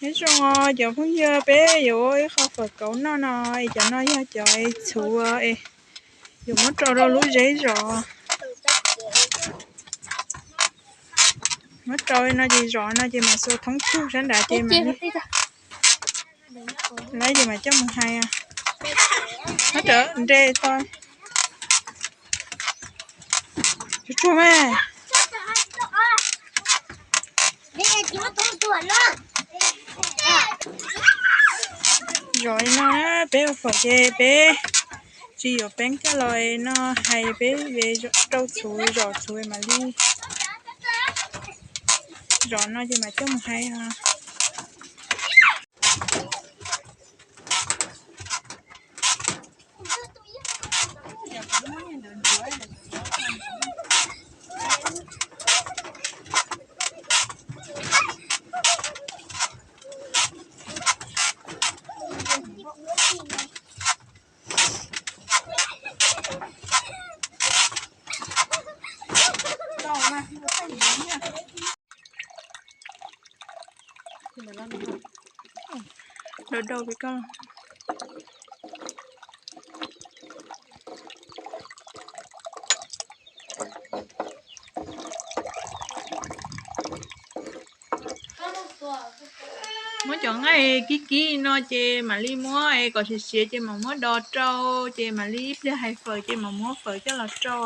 Nyob zoo os cov phooj ywg, peb yuav ua ib qho fawm kauv noj no, es cov no yog cov txhuv es yuav muab rau rau lub zeb zom. Muab rau no ces zom no ces mam xuas thoob tug sab nrad ces mam li, lawv ces mam coj mus hais. Muab rau nre to. Tsuag tsuag mas. Zom li no na, peb ua fawm ces peb tsis yuav peeb coj los no, hais peb rau txhuv zom txhuv mam li. Zom no ces mam coj mus hais os. Dau dau pem koj. Muab cov nqaij kib kib no ces mam li muab es kom siav siav ces mam muab do rau, ces mam li ib pliag hais fawm ces mam muab fawm coj los rau.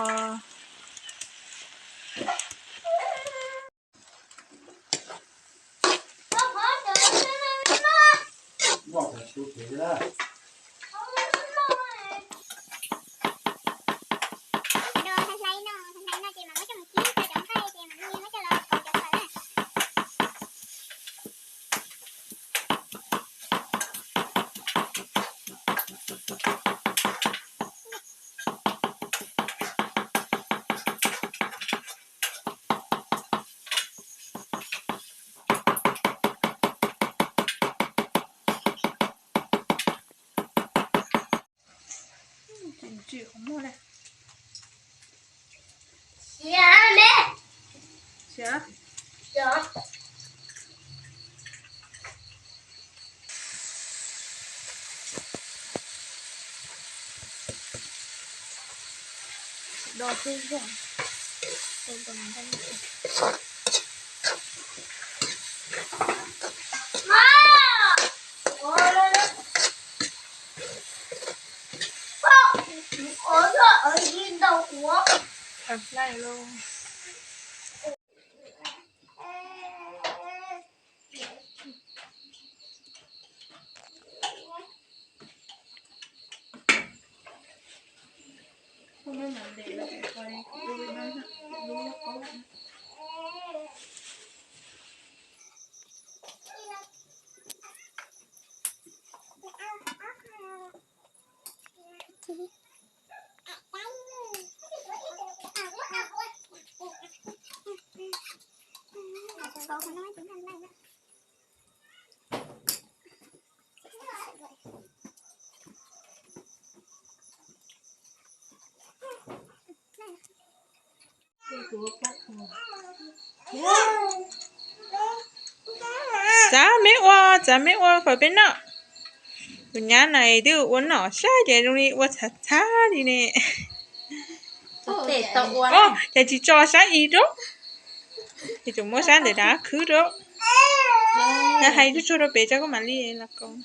Txav meb ua, txav meb ua fawm peb noj. Tus nyab no twb ua noj sab ces zoo li ua txhav txhav li ne. Ces tsis tso sab ib rau, ces tsuas muab sab ntawm dav khwb rau. Yog hais tsuag tsuag rau pem tso koj mam li los kaus.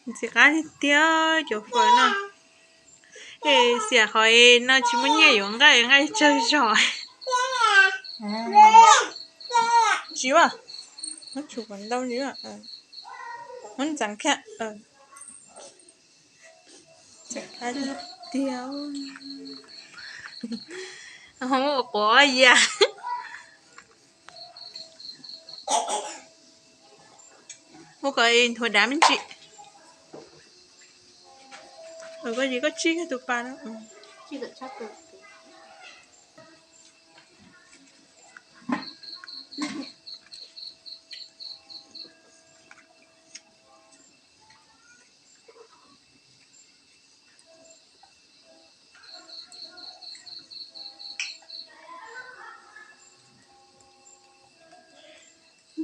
Ntxim qab tiag tiag cov fawm no. Es xiam qhov no tsis muaj nyiaj yuav nqaij, nqaij tsawg zog. Tsis ua, muab tsum kom ntau li, muab ntxeev kiag. Tiag, quav ya. Ua kom nthuav dav me ntsis. Koj, koj tsib kiag tus pas na.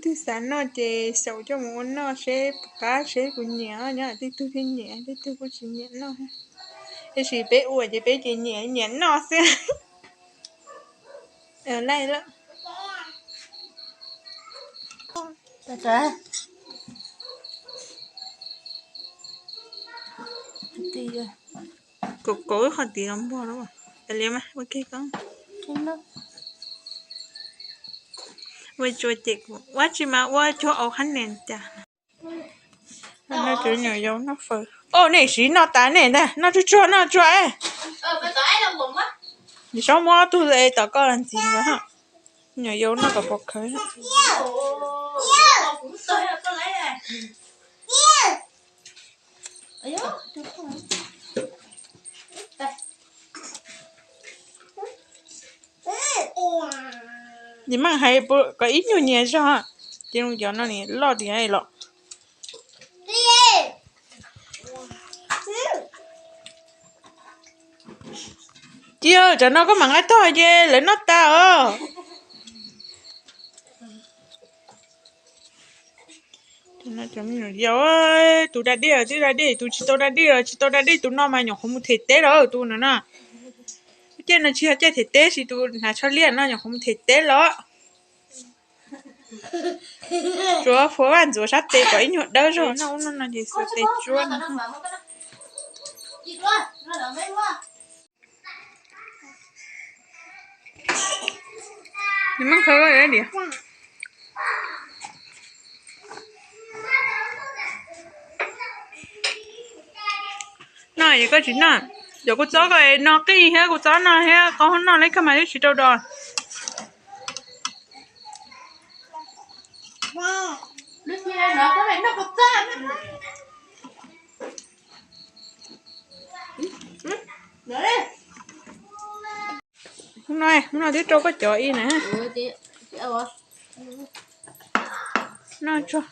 Twg xav noj ces xyaum coj mus ua noj seb puas qab, seb kuv nyiam, nyob tej tug thiaj nyiam, tej tug kuj tsis nyiam noj. Tab sis peb ua ces peb ces nyiam nyiam noj xwb. Laij lawm. Kaum kaum ib qho tid los npog lawm. Ua li mas ua kiag koj. Ua tsuas ces kuv ua tsis mas ua cuag aus qhab nias cas. Noj tsuag, nyuam yaus noj fawm. Os, nej siv noj tas nej ntag, noj tsuag tsuag noj tsuag. Nim saub muab ob tug tom koj los ntxiv ntawd. Nyuam yaus noj kom pom khawv. Nim meej hais kom ib nyuag nyias zog, ces cov no nim loj tiag los. Cia, tsam no koj mam nqa tog ces lawv noj tas os. Yog tus da dej twb da dej, tus tsis tau da dej los tsis tau da dej, tus no mas nyuam qhuav mus them teb los tus no na. Tus caij no tsis yog caij them teb, sis tus hnav tsho liaj no nyuam qhuav mus them teb los. Tsuav fuav vaj ntxuav sab tes kom ib nyuag dawb zog, noj ub noj no ces xuas tes tsuab no. Nws muab khawb diam. Noj es koj tsis noj, cov kua txob ko no qij thiab, kua txob no thiab qos noj leb kag mas twb tsis rau dos. Hnub no, hnub no twb rau koj cov ib na. Noj tsuag.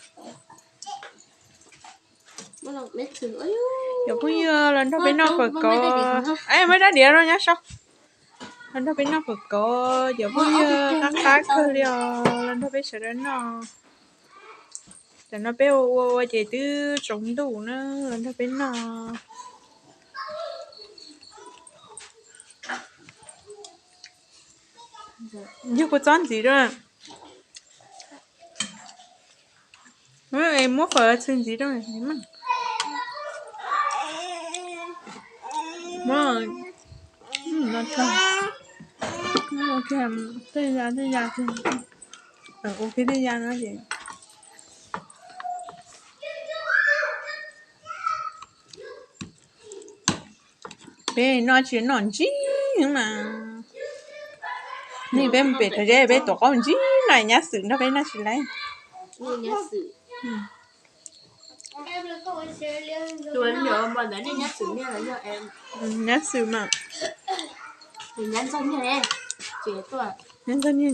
Cov phooj ywg los nrog peb noj fawm kauv. Muab rab diav rau nyob saud. Los nrog peb noj fawm kauv, cov phooj ywg qab qab kawg li os, los nrog peb sawv daws noj. Tam no peb ua ua ua ces twb tsaus ntuj na, los nrog peb noj. Yog kua txob ntxiv rau. Muab fawm txhwb ntxiv rau. Tej ya tej ya, ua kiag tej ya no ces. Peb noj tsis noj ntsib mas. Nej peb mus pem rau zeb peb tuav qaub ntsib no nyab xwm nrog peb noj tsis laiv. Nyab xwm mas. Nyab ntxog niag,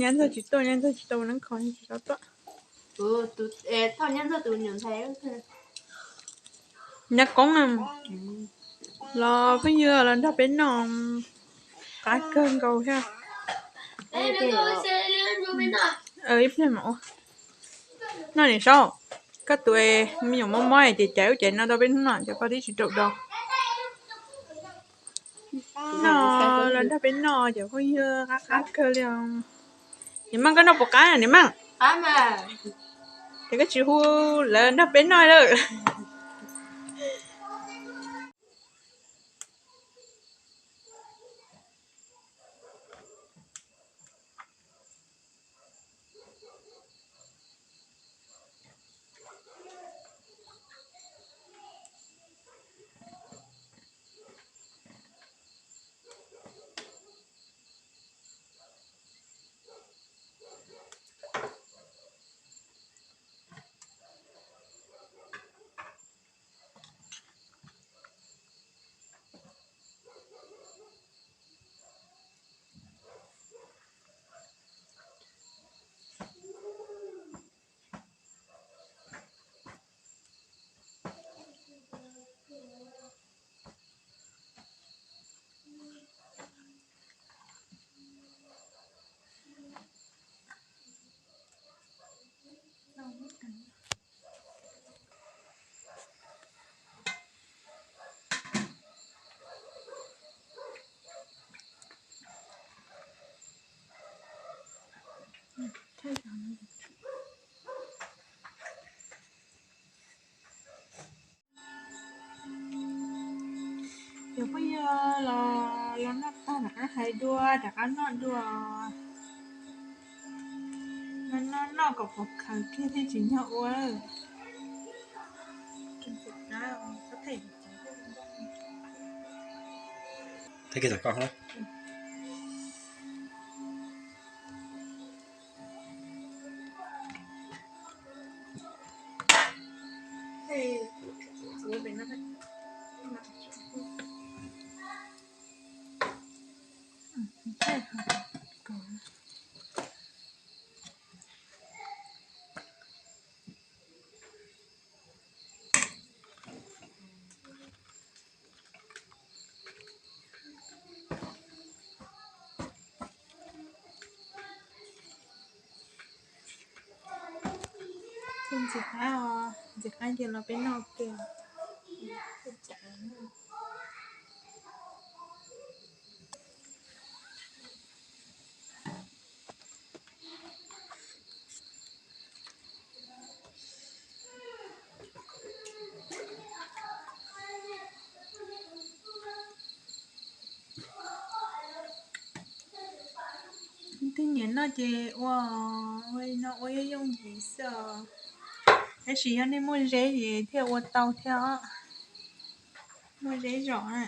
nyab ntxog tsis tuaj, nyab ntxog tsis tau neeb kho tsis tau tuaj. Nyab koob los phooj ywg los nrog peb noj, qab kawg nkaus thiab. Ib pliag mam ua. Noj niam saub, koj tus me nyuam mob mob ces caiv ub caiv no rau peb hnub no ces koj twb tsis raum do. Noj los nrog peb noj cov phooj ywg qab qab kawg li os. Niam Meej koj noj puas qab niam Meej? Ces koj tsis hu lawv nrog peb noj lawm. Los, los noj tag rov qab hais dua, rov qab noj dua. Noj, noj, noj kom pom khaws kiag thiaj tsis nyog ua. Thaij kiag tom koj na. Ntxim qab os, ntxim qab ces los peb noj kiag. Twb nyiam noj ces ua, ua li no ua yooj yooj yim xwb os. Tab sis yog nej muaj zeb ces thiaj ua tau thiab os. Muaj zeb zom na.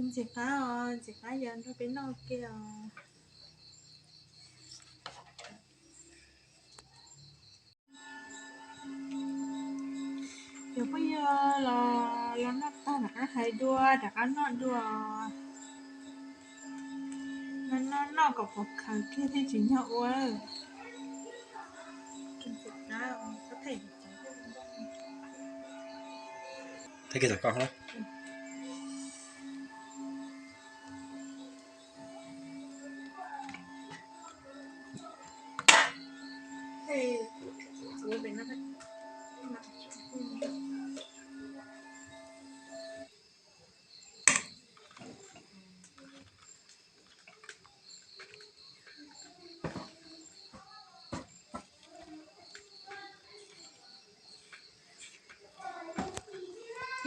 Ntxim qab os, ntxim qab yog nrog peb noj kiag os. Yog phooj ywg los, los noj tag rov qab hais dua, rov qab noj dua. Noj, noj, noj kom pom khaws kiag thiaj tsis nyog ua. Thaij kiag tom koj na.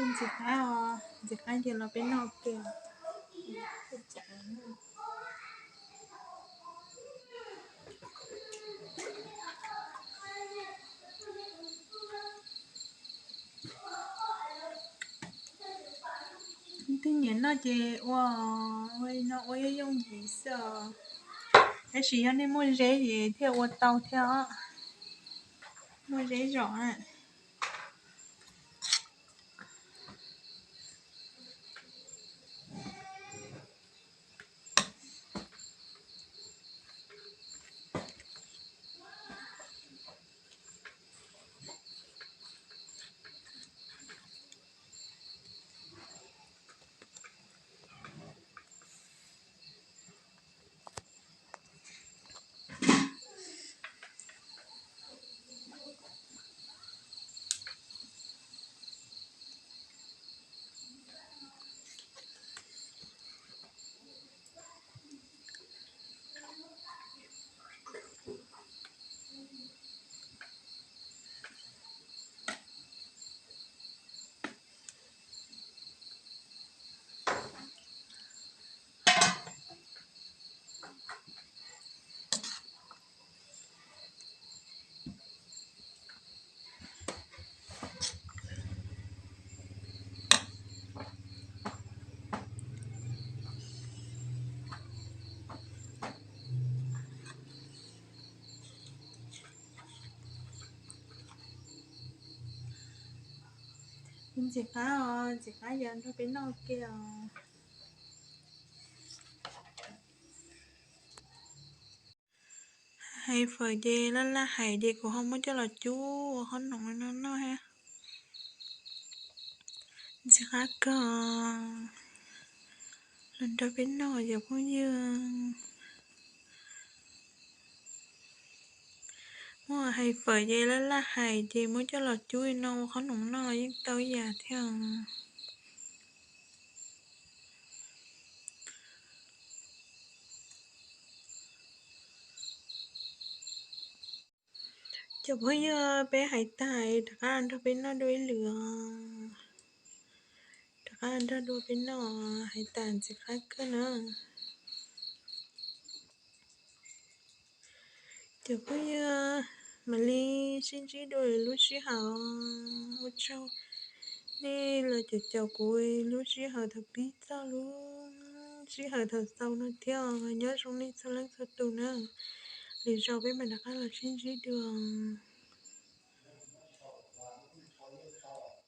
Ntxim qab os, ntxim qab ces los peb noj kiag. Twb nyiam noj ces ua, ua li no ua yooj yooj yim xwb os. Tab sis yog nej muaj zeb ces thiaj ua tau thiab os. Muaj zeb zom na. Ntxim qab os, ntxim qab yog nrog peb noj ke os. Hais fawm ces laj laj hais ces kuv ho muab coj los cub ua qhob noom no noj thiab. Ntxim qab kawg, los nrog peb noj cov phooj ywg. Muab hais fawm ces laj laj hais ces muab coj los cub no ua qhob noom noj los yeej tau ib yam thiab. Cov phooj ywg, peb hais tas rov qab nrog peb noj dua ib lwm os. Rov qab nrog dua peb noj, hais tas ntxim qab kawg na. Cov phooj ywg, mam li sib ntsib dua lwm lub sij hawm. Ua tsaug nej los caum caum kuv lub sij hawm thaum pib txog lub sij hawm thaum xaus no thiab. Nyob zoo nej txhua leej txhua tus na. Lwm zaus peb mam rov qab los sib ntsib dua.